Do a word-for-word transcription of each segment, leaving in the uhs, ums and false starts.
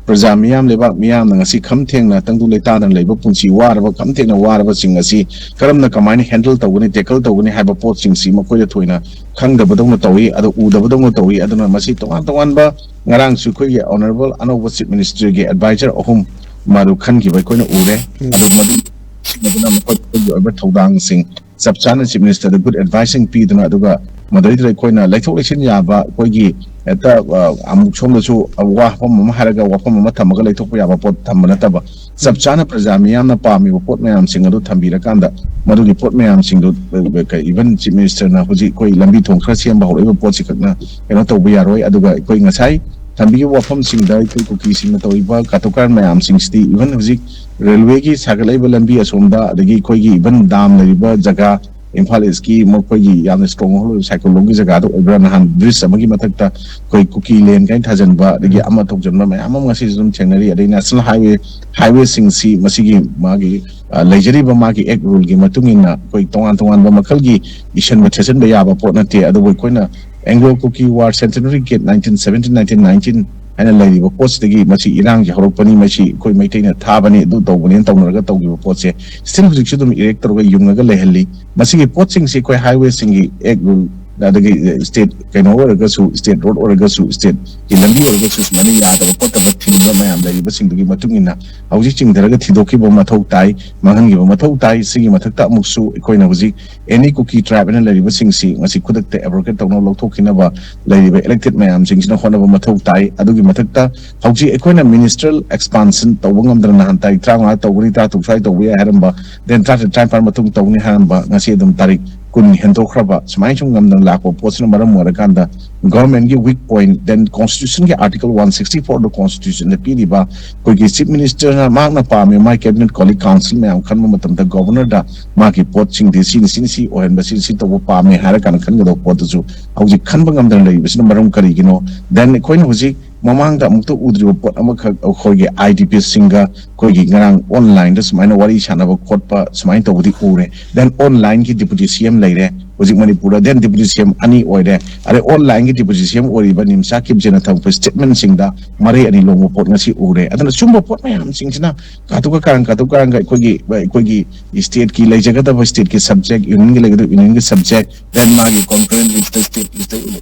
ꯄ꯭ꯔꯖꯥ ꯃꯤꯌꯥꯝ, ꯂꯩꯕꯥꯛ ꯃꯤꯌꯥꯝꯅ ꯉꯁꯤ ꯈꯝ ꯊꯦꯡꯅ ꯇꯪꯗꯨ ꯂꯩꯇꯥꯗꯅ ꯂꯩꯕ ꯄꯨꯟꯁꯤ ꯋꯥꯔꯕ, ꯈꯝ ꯊꯦꯡꯅ ꯋꯥꯔꯕꯁꯤꯡ ꯑꯁꯤ ꯀꯔꯝꯅ, ꯀꯃꯥꯏꯅ ꯍꯦꯟꯗꯜ ꯇꯧꯒꯅꯤ, ꯇꯦꯀꯜ ꯇꯧꯒꯅꯤ ꯍꯥꯏꯕ ꯄꯣꯠꯁꯤꯡꯁꯤ ꯃꯈꯣꯏꯗ ꯊꯣꯏꯅ ꯈꯪꯗꯕꯗꯧꯅ ꯇꯧꯏ, ꯑꯗꯨ ꯎꯗꯕꯗꯧꯅ ꯇꯧꯏ꯫ ꯑꯗꯨꯅ ꯃꯁꯤ ꯇꯣꯉꯥꯟ ꯇꯣꯉꯥꯟꯕ, ꯉꯔꯥꯡꯁꯨ ꯑꯩꯈꯣꯏꯒꯤ ꯑꯣꯅꯔꯦꯕꯜ ꯑꯅꯧꯕ ꯆꯤꯐ ꯃꯤꯅꯤꯁꯇꯔꯒꯤ ꯑꯦꯗꯚꯥꯏꯖꯔ ꯑꯍꯨꯝ ꯃꯗꯨ ꯈꯟꯈꯤꯕ ꯑꯩꯈꯣꯏꯅ ꯎꯔꯦ꯫ ꯑꯗꯨ ꯃꯗꯨ ꯁꯤꯖꯤꯟꯅꯗꯨꯅ ꯃꯈꯣꯏꯒꯤ ꯑꯣꯏꯕ ꯊꯧꯗꯥꯡꯁꯤꯡ ꯆꯞ ꯆꯥꯅ ꯆꯤꯐ ꯃꯤꯅꯤꯁꯇꯔꯗ ꯒꯨꯗ ꯑꯦꯗꯚꯥꯏꯁꯁꯤꯡ ꯄꯤꯗꯨꯅ, ꯑꯗꯨꯒ ꯃꯗꯨꯗꯩꯗꯨꯗ ꯑꯩꯈꯣꯏꯅ ꯂꯩꯊꯣꯛ ꯂꯩꯁꯤꯟ ꯌꯥꯕ, ꯑꯩꯈꯣꯏꯒꯤ ꯍꯦꯛꯇ, ꯑ, ꯑꯃꯨꯛ ꯁꯣꯝꯗꯁꯨ ꯋꯥꯐꯝ ꯑꯃ ꯍꯥꯏꯔꯒ ꯋꯥꯐꯝ ꯑꯃ ꯊꯝꯃꯒ ꯂꯩꯊꯣꯛꯄ ꯌꯥꯕ ꯄꯣꯠ ꯊꯝꯕ ꯅꯠꯇꯕ, ꯆꯞ ꯆꯥꯅ ꯄ꯭ꯔꯖꯥ ꯃꯤꯌꯥꯝꯅ ꯄꯥꯝꯃꯤꯕ ꯄꯣꯠ ꯃꯌꯥꯝꯁꯤꯡ ꯑꯗꯨ ꯊꯝꯕꯤꯔꯀꯥꯟꯗ, ꯃꯗꯨꯒꯤ ꯄꯣꯠ ꯃꯌꯥꯝꯁꯤꯡꯗꯨ, ꯑ, ꯀ-, ꯏꯚꯟ ꯆꯤꯐ ꯃꯤꯅꯤꯁꯇꯔꯅ ꯍꯧꯖꯤꯛ ꯑꯩꯈꯣꯏ ꯂꯝꯕꯤ ꯊꯣꯡ ꯈꯔ ꯁꯦꯝꯕ ꯍꯧꯔꯛꯏꯕ ꯄꯣꯠꯁꯤ ꯈꯛꯅ ꯀꯩꯅꯣ ꯇꯧꯕ ꯌꯥꯔꯣꯏ꯫ ꯑꯗꯨꯒ ꯑꯩꯈꯣꯏ ꯉꯁꯥꯏ ꯊꯝꯕꯤꯈꯤꯕ ꯋꯥꯐꯝꯁꯤꯡꯗ ꯑꯩꯈꯣꯏ ꯀꯨꯀꯤꯁꯤꯡꯅ ꯇꯧꯔꯤꯕ ꯀꯥꯇꯨ ꯀꯥꯔꯟ ꯃꯌꯥꯝꯁꯤꯡꯁꯤꯗꯤ, ꯏꯚꯟ ꯍꯧꯖꯤꯛ ꯔꯦꯜꯋꯦꯒꯤ ꯁꯥꯒꯠꯂꯛꯏꯕ ꯂꯝꯕꯤ ꯑꯁꯣꯝꯗ, ꯑꯗꯒꯤ ꯑꯩꯈꯣꯏꯒꯤ ꯏꯚꯟ ꯗꯥꯝ ꯂꯩꯔꯤꯕ ꯖꯒꯥ, ꯏꯝꯐꯥꯜ ꯏꯁꯀꯤ ꯃꯈꯣꯏꯒꯤ ꯌꯥꯝꯅ ꯏꯁꯇ꯭ꯔꯣꯡ ꯍꯣꯜ ꯑꯣꯏꯕ ꯁꯥꯏꯀꯣꯜꯂꯣꯝꯒꯤ ꯖꯒꯥꯗ ꯑꯣꯏꯕ꯭ꯔꯥ, ꯅꯍꯥꯟ ꯕ꯭ꯔꯤꯖ ꯑꯃꯒꯤ ꯃꯊꯛꯇ ꯑꯩꯈꯣꯏ ꯀꯨꯀꯤ ꯂꯦꯟ ꯀꯥꯏꯅ ꯊꯥꯖꯤꯟꯕ, ꯑꯗꯒꯤ ꯑꯃ ꯊꯣꯛꯖꯤꯟꯕ ꯃꯌꯥꯝ ꯑꯃ ꯉꯁꯤꯁꯨ ꯑꯗꯨꯝ ꯊꯦꯡꯅꯔꯤ꯫ ꯑꯗꯩ ꯅꯦꯁꯅꯦꯜ ꯍꯥꯏꯋꯦ, ꯍꯥꯏꯋꯦꯁꯤꯡꯁꯤ ꯃꯁꯤꯒꯤ ꯃꯥꯒꯤ, ꯑ, ꯂꯩꯖꯔꯤꯕ ꯃꯥꯒꯤ ꯑꯦꯛ ꯔꯨꯜꯒꯤ ꯃꯇꯨꯡ ꯏꯟꯅ ꯑꯩꯈꯣꯏ ꯇꯣꯉꯥꯟ ꯇꯣꯉꯥꯟꯕ ꯃꯈꯜꯒꯤ ꯏꯁꯟꯕ ꯊꯦꯠꯆꯟꯕ ꯌꯥꯕ ꯄꯣꯠ ꯅꯠꯇꯦ꯫ ꯑꯗꯨꯕꯨ ꯑꯩꯈꯣꯏꯅ Anglo Kuki war centenary gate nineteen seventeen, nineteen nineteen ꯍꯥꯏꯅ ꯂꯩꯔꯤꯕ ꯄꯣꯠꯁꯤꯗꯒꯤ ꯃꯁꯤ ꯏꯔꯥꯡꯁꯤ ꯍꯧꯔꯛꯄꯅꯤ, ꯃꯁꯤ ꯑꯩꯈꯣꯏ ꯃꯩꯇꯩꯅ ꯊꯥꯕꯅꯤ, ꯑꯗꯨ ꯇꯧꯕꯅꯦꯅ ꯇꯧꯅꯔꯒ ꯇꯧꯈꯤꯕ ꯄꯣꯠꯁꯦ, ꯁ꯭ꯇꯤꯜ ꯍꯧꯖꯤꯛꯁꯨ ꯑꯗꯨꯝ ꯏꯔꯦꯛ ꯇꯧꯔꯒ ꯌꯨꯡꯉꯒ ꯂꯩꯍꯜꯂꯤ꯫ ꯃꯁꯤꯒꯤ ꯄꯣꯠꯁꯤꯡꯁꯤ ꯑꯩꯈꯣꯏ ꯍꯥꯏꯋꯦꯁꯤꯡꯒꯤ ꯑꯦꯛ ꯔꯨꯜ, ꯑꯗꯒꯤ ꯁ꯭ꯇꯦꯠ ꯀꯩꯅꯣ ꯑꯣꯏꯔꯒꯁꯨ, ꯁ꯭ꯇꯦꯠ ꯔꯣꯗ ꯑꯣꯏꯔꯒꯁꯨ, ꯁ꯭ꯇꯦꯠꯀꯤ ꯂꯝꯕꯤ ꯑꯣꯏꯔꯒꯁꯨ, ꯁꯨꯃꯥꯏꯅ ꯌꯥꯗꯕ ꯈꯣꯠꯇꯕ ꯊꯤꯡꯕ ꯃꯌꯥꯝ ꯂꯩꯔꯤꯕꯁꯤꯡꯗꯨꯒꯤ ꯃꯇꯨꯡ ꯏꯟꯅ ꯍꯧꯖꯤꯛ ꯆꯤꯡꯊꯔꯒ ꯊꯤꯗꯣꯛꯈꯤꯕ ꯃꯊꯧ ꯇꯥꯏ, ꯃꯥꯡꯍꯟꯈꯤꯕ ꯃꯊꯧ ꯇꯥꯏ꯫ ꯁꯤꯒꯤ ꯃꯊꯛꯇ ꯑꯃꯨꯛꯁꯨ ꯑꯩꯈꯣꯏꯅ ꯍꯧꯖꯤꯛ ꯑꯦꯅꯤ ꯀꯨꯀꯤ ꯇ꯭ꯔꯥꯏꯕ ꯍꯥꯏꯅ ꯂꯩꯔꯤꯕꯁꯤꯡꯁꯤ ꯉꯁꯤ ꯈꯨꯗꯛꯇ ꯑꯦꯕ꯭ꯔꯣꯒꯦꯠ ꯇꯧꯅꯕ, ꯂꯧꯊꯣꯛꯈꯤꯅꯕ ꯂꯩꯔꯤꯕ ꯏꯂꯦꯛꯇꯦꯠ ꯃꯌꯥꯝꯁꯤꯡꯁꯤꯅ ꯍꯣꯠꯅꯕ ꯃꯊꯧ ꯇꯥꯏ꯫ ꯑꯗꯨꯒꯤ ꯃꯊꯛꯇ ꯍꯧꯖꯤꯛ ꯑꯩꯈꯣꯏꯅ ꯃꯤꯅꯤꯁꯇ꯭ꯔꯦꯜ ꯑꯦꯛꯁꯄꯥꯟꯁꯟ ꯇꯧꯕ ꯉꯝꯗꯅ, ꯅꯍꯥꯟ ꯇꯥꯔꯤꯛ ꯇꯔꯥꯃꯉꯥ ꯇꯧꯒꯅꯤ, ꯇꯔꯥ ꯇꯔꯨꯛ ꯁ꯭ꯋꯥꯏ ꯇꯧꯕ ꯌꯥꯏ ꯍꯥꯏꯔꯝꯕ, ꯗꯦꯟ ꯇꯔꯥ ꯇꯔꯦꯠ, ꯇꯔꯥꯅꯤꯄꯥꯟ ꯃꯇꯨꯡ ꯇꯧꯅꯤ ꯍꯥꯏꯔꯝꯕ, ꯉꯁꯤ ꯑꯗꯨꯝ ꯇꯥꯔꯤꯛ ꯀꯨꯟ ꯍꯦꯟꯗꯣꯛꯈ꯭ꯔꯕ, ꯁꯨꯃꯥꯏꯅ ꯁꯨꯝ ꯉꯝꯗꯅ ꯂꯥꯛꯄ ꯄꯣꯠꯁꯤꯅ ꯃꯔꯝ ꯑꯣꯏꯔꯀꯥꯟꯗ, ꯒꯚꯔꯟꯃꯦꯟꯒꯤ ꯋꯤꯛ ꯄꯣꯏꯟꯠ, ꯗꯦꯟ ꯀꯣꯟꯁꯇꯤꯇ꯭ꯌꯨꯁꯟꯒꯤ ꯑꯥꯔꯇꯤꯀꯜ ꯋꯥꯟ ꯁꯤꯛꯁꯇꯤ ꯐꯣꯔꯗ ꯀꯣꯟꯁꯇꯤꯇ꯭ꯌꯨꯁꯟꯗ ꯄꯤꯔꯤꯕ ꯑꯩꯈꯣꯏꯒꯤ ꯆꯤꯐ ꯃꯤꯅꯤꯁꯇꯔꯅ ꯃꯍꯥꯛꯅ ꯄꯥꯝꯃꯦ, ꯃꯥꯒꯤ ꯀꯦꯕꯤꯅꯦꯠ ꯀꯣꯂꯤꯛ ꯀꯥꯎꯟꯁꯤꯜ ꯃꯌꯥꯝ ꯈꯟꯕ ꯃꯇꯝꯗ ꯒꯣꯕꯔꯅꯔꯗ ꯃꯥꯒꯤ ꯄꯣꯠꯁꯤꯡꯗꯤ ꯁꯤꯅꯤ, ꯁꯤꯅꯤ, ꯁꯤ ꯑꯣꯏꯍꯟꯕ, ꯁꯤ, ꯁꯤ ꯇꯧꯕ ꯄꯥꯝꯃꯦ ꯍꯥꯏꯔ ꯀꯥꯟꯗ ꯈꯟꯒꯗꯧꯕ ꯄꯣꯠꯇꯨꯁꯨ ꯍꯧꯖꯤꯛ ꯈꯟꯕ ꯉꯝꯗꯅ ꯂꯩꯔꯤꯕꯁꯤꯅ ꯃꯔꯝ ꯀꯔꯤꯒꯤꯅꯣ? ꯗꯦꯟ ꯑꯩꯈꯣꯏꯅ ꯍꯧꯖꯤꯛ ꯃꯃꯥꯡꯗ ꯑꯃꯨꯛꯇ ꯎꯗ꯭ꯔꯤꯕ ꯄꯣꯠ ꯑꯃꯈꯛ, ꯑꯩꯈꯣꯏꯒꯤ ꯑꯥꯏ ꯗꯤ ꯄꯤꯁꯤꯡꯒ ꯑꯩꯈꯣꯏꯒꯤ ꯉꯔꯥꯡ ꯑꯣꯟꯂꯥꯏꯟꯗ ꯁꯨꯃꯥꯏꯅ ꯋꯥꯔꯤ ꯁꯥꯟꯅꯕ ꯈꯣꯠꯄ ꯁꯨꯃꯥꯏꯅ ꯇꯧꯕꯗꯤ ꯎꯔꯦ꯫ ꯗꯦꯟ ꯑꯣꯟꯂꯥꯏꯟꯒꯤ ꯗꯤꯄꯨꯇꯤ ꯁꯤ ꯑꯦꯝ ꯂꯩꯔꯦ, ꯍꯧꯖꯤꯛ ꯃꯅꯤꯄꯨꯔꯗ ꯗꯦꯟ ꯗꯤꯄꯨꯇꯤ ꯁꯤ ꯑꯦꯝ ꯑꯅꯤ ꯑꯣꯏꯔꯦ꯫ ꯑꯗꯩ ꯑꯣꯟꯂꯥꯏꯟꯒꯤ ꯗꯤꯄꯨꯇꯤ ꯁꯤ ꯑꯦꯝ ꯑꯣꯏꯔꯤꯕ ꯅꯤꯝꯁꯥ ꯀꯤꯞꯖꯦꯅ ꯊꯝꯃꯛꯄ ꯁ꯭ꯇꯦꯠꯃꯦꯟꯁꯤꯡꯗ ꯃꯔꯩ ꯑꯅꯤ ꯂꯣꯡꯕ ꯄꯣꯠ ꯉꯁꯤ ꯎꯔꯦ꯫ ꯑꯗꯨꯅ ꯁꯨꯝꯕ ꯄꯣꯠ ꯃꯌꯥꯝꯁꯤꯡꯁꯤꯅ ꯀꯥꯊꯣꯛꯀ ꯀꯥꯔꯟ ꯀꯥꯊꯣꯛ ꯀꯥꯔꯟꯒ ꯑꯩꯈꯣꯏꯒꯤ ꯑꯩꯈꯣꯏꯒꯤ ꯁ꯭ꯇꯦꯠꯀꯤ ꯂꯩꯖꯒꯗꯕ ꯁ꯭ꯇꯦꯠꯀꯤ ꯁꯕꯖꯦꯛ, ꯌꯨꯅꯤꯌꯟꯒꯤ ꯂꯩꯒꯗꯕ ꯌꯨꯅꯤꯌꯟꯒꯤ ꯁꯕꯖꯦꯛ, ꯗꯦꯟ ꯃꯥꯒꯤ ꯀꯣꯟꯀꯔꯦꯟ ꯂꯤꯁꯇ ꯁ꯭ꯇꯦꯠ ꯂꯤꯁꯇ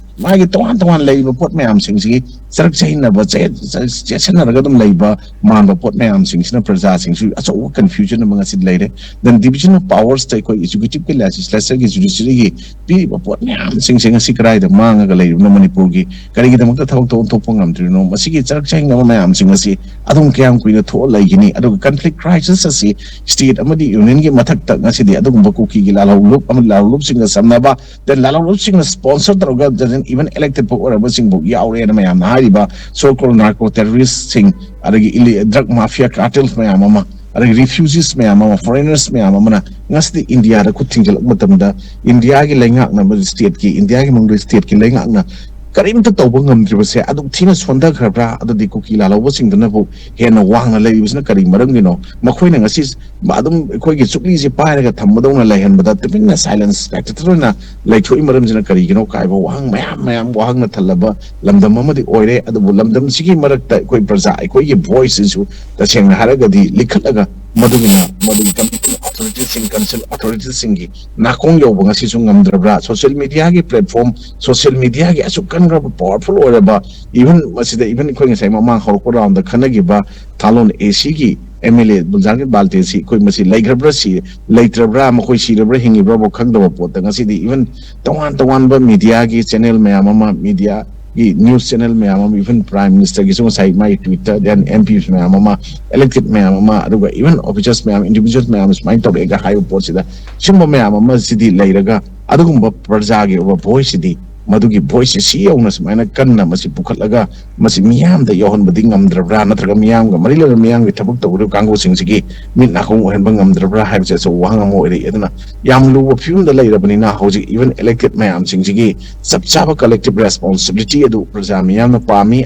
ꯃꯥꯒꯤ ꯇꯣꯉꯥꯟ ꯇꯣꯉꯥꯟ ꯂꯩꯔꯤꯕ ꯄꯣꯠ ꯃꯌꯥꯝꯁꯤꯡꯁꯤꯒꯤ ꯆꯔꯛ ꯆꯍꯤꯟꯅꯕ ꯆꯦꯠꯁꯟꯅꯔꯒ ꯑꯗꯨꯝ ꯂꯩꯕ ꯃꯥꯟꯕ ꯄꯣꯠ ꯃꯌꯥꯝꯁꯤꯡꯁꯤꯅ ꯄ꯭ꯔꯖꯥꯁꯤꯡꯁꯨ ꯑꯆꯧꯕ ꯀꯟꯐ꯭ꯌꯨꯖꯟ ꯑꯃ ꯉꯁꯤ ꯂꯩꯔꯦ꯫ ꯗꯦꯟ ꯗꯤꯕꯤꯖꯟ ꯑꯣꯐ ꯄꯥꯋꯔꯁꯇ ꯑꯩꯈꯣꯏ ꯑꯦꯛꯖꯤꯀ꯭ꯌꯨꯇꯤꯞꯀꯤ, ꯂꯦꯖꯤꯁꯂꯦꯆꯔꯒꯤ, ꯖꯨꯗꯤꯁꯔꯤꯒꯤ ꯄꯤꯔꯤꯕ ꯄꯣꯠ ꯃꯌꯥꯝꯁꯤꯡꯁꯦ ꯉꯁꯤ ꯀꯗꯥꯏꯗ ꯃꯥꯡꯉꯒ ꯂꯩꯔꯤꯕꯅꯣ? ꯃꯅꯤꯄꯨꯔꯒꯤ ꯀꯔꯤꯒꯤꯗꯃꯛꯇ ꯊꯕꯛꯇꯣ ꯑꯣꯟꯊꯣꯛꯄ ꯉꯝꯗ꯭ꯔꯤꯕꯅꯣ? ꯃꯁꯤꯒꯤ ꯆꯔꯛ ꯆꯍꯤꯡꯅꯕ ꯃꯌꯥꯝꯁꯤꯡ ꯑꯁꯤ ꯑꯗꯨꯝ ꯀꯌꯥꯝ ꯀꯨꯏꯅ ꯊꯣꯛꯑ ꯂꯩꯒꯅꯤ? ꯑꯗꯨꯒ ꯀꯟꯐ꯭ꯂꯤꯛ ꯀ꯭ꯔꯥꯏꯁꯤꯁ ꯑꯁꯤ ꯁ꯭ꯇꯦꯠ ꯑꯃꯗꯤ ꯌꯨꯅꯤꯌꯟꯒꯤ ꯃꯊꯛꯇ ꯉꯁꯤꯗꯤ ꯑꯗꯨꯒꯨꯝꯕ ꯀꯨꯀꯤꯒꯤ ꯂꯥꯜꯍꯧꯂꯨꯞ ꯑꯃ, ꯂꯥꯜꯍꯧꯂꯨꯞꯁꯤꯡꯒ ꯁꯝꯅꯕ, ꯗꯦꯟ ꯂꯥꯜꯍꯧꯂꯨꯞꯁꯤꯡꯅ ꯁ꯭ꯄꯣꯟꯁꯔ ꯇꯧꯔꯒ ꯏꯚꯟ ꯏꯂꯦꯛꯇꯦꯠ ꯐꯥꯎ ꯑꯣꯏꯔꯕꯁꯤꯡꯕꯨ ꯌꯥꯎꯔꯦꯅ ꯃꯌꯥꯝꯅ ꯍꯥꯏꯔꯤꯕ ꯁꯣ ꯀꯣꯜ ꯅꯥꯔꯀꯣ ꯇꯦꯔꯣꯔꯤꯁꯁꯤꯡ, ꯑꯗꯒꯤ ꯗ꯭ꯔꯒ ꯃꯥꯐꯤꯌꯥ ꯀꯥꯔꯇꯦꯜꯁ ꯃꯌꯥꯝ ꯑꯃ, ꯑꯗꯒꯤ ꯔꯤꯐ꯭ꯌꯨꯖꯤꯁ ꯃꯌꯥꯝ ꯑꯃ, ꯐꯣꯔꯦꯅꯔꯁ ꯃꯌꯥꯝ ꯑꯃꯅ ꯉꯁꯤꯗꯤ ꯏꯟꯗꯤꯌꯥꯗ ꯈꯨꯠ ꯊꯤꯡꯖꯤꯜꯂꯛꯄ ꯃꯇꯝꯗ ꯏꯟꯗꯤꯌꯥꯒꯤ ꯂꯩꯉꯥꯛꯅ, ꯁ꯭ꯇꯦꯠꯀꯤ, ꯏꯟꯗꯤꯌꯥꯒꯤ ꯃꯅꯨꯡꯗ ꯁ꯭ꯇꯦꯠꯀꯤ ꯂꯩꯉꯥꯛꯅ ꯀꯔꯤꯝꯇ ꯇꯧꯕ ꯉꯝꯗ꯭ꯔꯤꯕꯁꯦ ꯑꯗꯨꯛ ꯊꯤꯅ ꯁꯣꯟꯊꯈ꯭ꯔꯕ꯭ꯔꯥ? ꯑꯗꯨꯗꯤ ꯀꯨꯀꯤ ꯂꯥꯜꯍꯧꯕꯁꯤꯡꯗꯨꯅꯕꯨ ꯍꯦꯟꯅ ꯋꯥꯡꯅ ꯂꯩꯔꯤꯕꯁꯤꯅ ꯀꯔꯤ ꯃꯔꯝꯒꯤꯅꯣ? ꯃꯈꯣꯏꯅ ꯉꯁꯤ ꯑꯗꯨꯝ ꯑꯩꯈꯣꯏꯒꯤ ꯆꯨꯛꯂꯤꯁꯦ ꯄꯥꯏꯔꯒ ꯊꯝꯕꯗꯧꯅ ꯂꯩꯍꯟꯕꯗ ꯇꯨꯃꯤꯟꯅ ꯁꯥꯏꯂꯦꯟꯁ ꯇꯥꯏꯇꯠꯇꯅ ꯂꯩꯊꯣꯛꯏ ꯃꯔꯝꯁꯤꯅ ꯀꯔꯤꯒꯤꯅꯣ ꯀꯥꯏꯕ ꯋꯥꯍꯪ ꯃꯌꯥꯝ ꯃꯌꯥꯝ ꯋꯥꯍꯪꯅ ꯊꯜꯂꯕ ꯂꯝꯗꯝ ꯑꯃꯗꯤ ꯑꯣꯏꯔꯦ꯫ ꯑꯗꯨꯕꯨ ꯂꯝꯗꯝꯁꯤꯒꯤ ꯃꯔꯛꯇ ꯑꯩꯈꯣꯏ ꯄ꯭ꯔꯖꯥ, ꯑꯩꯈꯣꯏꯒꯤ ꯚꯣꯏꯁꯁꯤꯁꯨ ꯇꯁꯦꯡꯅ ꯍꯥꯏꯔꯒꯗꯤ ꯂꯤꯈꯠꯂꯒ ꯃꯗꯨꯒꯤꯅ ꯃꯗꯨꯒꯤ ꯀꯝꯄꯤꯇꯦꯟ ꯑꯣꯊꯣꯔꯤꯇꯤꯁꯤꯡ, ꯀꯟꯁꯔꯟ ꯑꯣꯊꯣꯔꯤꯇꯤꯁꯤꯡꯒꯤ ꯅꯥꯀꯣꯡ ꯌꯧꯕ ꯉꯁꯤꯁꯨ ꯉꯝꯗ꯭ꯔꯕ꯭ꯔꯥ? ꯁꯣꯁꯤꯌꯦꯜ ꯃꯦꯗꯤꯌꯥꯒꯤ ꯄ꯭ꯂꯦꯠꯐꯣꯔꯝ, ꯁꯣꯁꯤꯌꯦꯜ ꯃꯦꯗꯤꯌꯥꯒꯤ ꯑꯁꯨꯛ ꯀꯟꯈ꯭ꯔꯕ, ꯄꯥꯋꯔꯐꯨꯜ ꯑꯣꯏꯔꯕ, ꯏꯚꯟ ꯃꯁꯤꯗ ꯏꯚꯟ ꯑꯩꯈꯣꯏ ꯉꯁꯥꯏ ꯃꯃꯥꯡ ꯍꯧꯔꯛꯄ ꯔꯥꯎꯟꯗ ꯈꯟꯅꯈꯤꯕ ꯊꯥꯂꯣꯟ ꯑꯦ ꯁꯤꯒꯤ ꯑꯦꯝ ꯑꯦꯜ ꯑꯦ ꯕꯨꯜꯖꯥꯔꯒꯤ ꯕꯥꯜꯇꯦꯁꯤ ꯑꯩꯈꯣꯏ ꯃꯁꯤ ꯂꯩꯈ꯭ꯔꯕ꯭ꯔꯥ, ꯁꯤ ꯂꯩꯇ꯭ꯔꯕ꯭ꯔꯥ, ꯃꯈꯣꯏ ꯁꯤꯔꯕ꯭ꯔꯥ ꯍꯤꯡꯉꯤꯕ꯭ꯔꯥꯐꯥꯎ ꯈꯪꯗꯕ ꯄꯣꯠꯇ ꯉꯁꯤꯗꯤ ꯏꯚꯟ ꯇꯣꯉꯥꯟ ꯇꯣꯉꯥꯟꯕ ꯃꯦꯗꯤꯌꯥꯒꯤ ꯆꯦꯅꯦꯜ ꯃꯌꯥꯝ ꯑꯃ, ꯃꯦꯗꯤꯌꯥꯒꯤ ꯅ꯭ꯌꯨꯁ ꯆꯦꯅꯦꯜ ꯃꯌꯥꯝ ꯑꯃ, ꯏꯚꯟ ꯄ꯭ꯔꯥꯏꯝ ꯃꯤꯅꯤꯁꯇꯔꯒꯤꯁꯨ ꯉꯁꯥꯏ ꯃꯥꯒꯤ ꯇ꯭ꯋꯤꯠꯇ, ꯗꯦꯟ ꯑꯦꯝ ꯄꯤꯁ ꯃꯌꯥꯝ ꯑꯃ, ꯏꯂꯦꯛꯇꯦꯠ ꯃꯌꯥꯝ ꯑꯃ, ꯑꯗꯨꯒ ꯏꯚꯟ ꯑꯣꯐꯤꯁꯔꯁ ꯃꯌꯥꯝ, ꯏꯟꯗꯤꯚꯤꯖꯨꯋꯜ ꯃꯌꯥꯝ ꯁꯨꯃꯥꯏꯅ ꯇꯧꯔꯛꯑꯦꯒ ꯍꯥꯏꯕ ꯄꯣꯠꯁꯤꯗ, ꯁꯤꯒꯨꯝꯕ ꯃꯌꯥꯝ ꯑꯃꯁꯤꯗꯤ ꯂꯩꯔꯒ ꯑꯗꯨꯒꯨꯝꯕ ꯄ꯭ꯔꯖꯥꯒꯤ ꯑꯣꯏꯕ ꯚꯣꯏꯁꯁꯤꯗꯤ, ꯃꯗꯨꯒꯤ ꯚꯣꯏꯁꯁꯤ ꯁꯤ ꯌꯧꯅ ꯁꯨꯃꯥꯏꯅ ꯀꯟꯅ ꯃꯁꯤ ꯄꯨꯈꯠꯂꯒ ꯃꯁꯤ ꯃꯤꯌꯥꯝꯗ ꯌꯧꯍꯟꯕꯗꯤ ꯉꯝꯗ꯭ꯔꯕ꯭ꯔꯥ? ꯅꯠꯇ꯭ꯔꯒ ꯃꯤꯌꯥꯝꯒ ꯃꯔꯤ ꯂꯩꯅꯕ ꯃꯤꯌꯥꯝꯒꯤ ꯊꯕꯛ ꯇꯧꯔꯤꯕ ꯀꯥꯡꯕꯨꯁꯤꯡꯁꯤꯒꯤ ꯃꯤꯠ ꯅꯥꯀꯣꯡ ꯑꯣꯏꯍꯟꯕ ꯉꯝꯗ꯭ꯔꯕ꯭ꯔꯥ ꯍꯥꯏꯕꯁꯦ ꯑꯆꯧꯕ ꯋꯥꯍꯪ ꯑꯃ ꯑꯣꯏꯔꯛꯏ꯫ ꯑꯗꯨꯅ ꯌꯥꯝ ꯂꯨꯕ ꯐꯤꯕꯝꯗ ꯂꯩꯔꯕꯅꯤꯅ ꯍꯧꯖꯤꯛ ꯏꯚꯟ ꯏꯂꯦꯛꯇꯦꯠ ꯃꯌꯥꯝꯁꯤꯡꯁꯤꯒꯤ ꯆꯞ ꯆꯥꯕ ꯀꯂꯦꯛꯇꯤꯚ ꯔꯦꯁꯄꯣꯟꯁꯤꯕꯤꯂꯤꯇꯤ ꯑꯗꯨ ꯄ꯭ꯔꯖꯥ ꯃꯤꯌꯥꯝꯅ ꯄꯥꯝꯃꯤ꯫